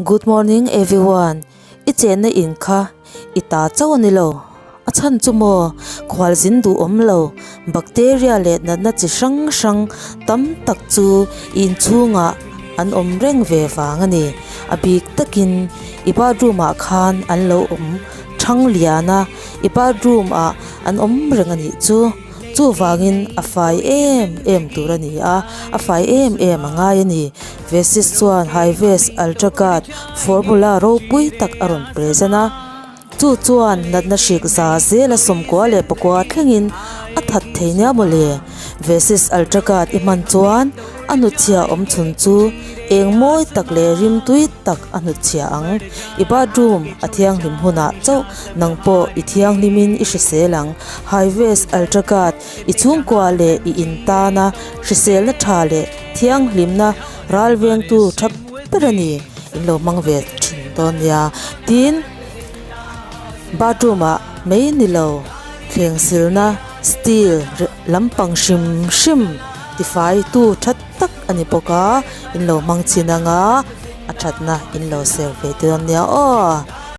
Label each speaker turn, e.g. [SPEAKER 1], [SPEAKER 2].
[SPEAKER 1] Good morning everyone, i chenna in kha i ta chauh a ni lo. A chhan chu maw, khualzin duh awm lo, bacteria leh natna chi hrang hrang tam tak chu i inchhungah an awm reng ve vang a ni. A bik takin i bathroom ah khan an lo awm thang lian a, i bathroom ah an awm reng a nih chu. Chuvangin a fai em em tur a ni a, a fai em em a ngai a ni. Vesis chuan Hives Ultra Guard formula ropui tak a rawn present a, chu chuan natna hrik za zela 99 thlengin a that thei nia maw le. Vesis Ultra Guard i hman chuan a hnutchhiah awm chhun chu eng mawi tak leh rimtui tak a hnutchhiah ang. I bathroom a thianghlim hunah chauh nang pawh i thianghlimin i hrisel ang. Highways Ultra Guard i chhungkua leh i in tana hriselna tha leh thianghlimna ral vengtu tha ber a ni. In lo hmang ve thin dawn nia. Tin, bathroom ah mai ni lo thleng silna steel lampang hrim hrim tifai tu tha tak a ni bawk a, in lo hmang chin anga a thatna in lo ser ve dawn nia aw.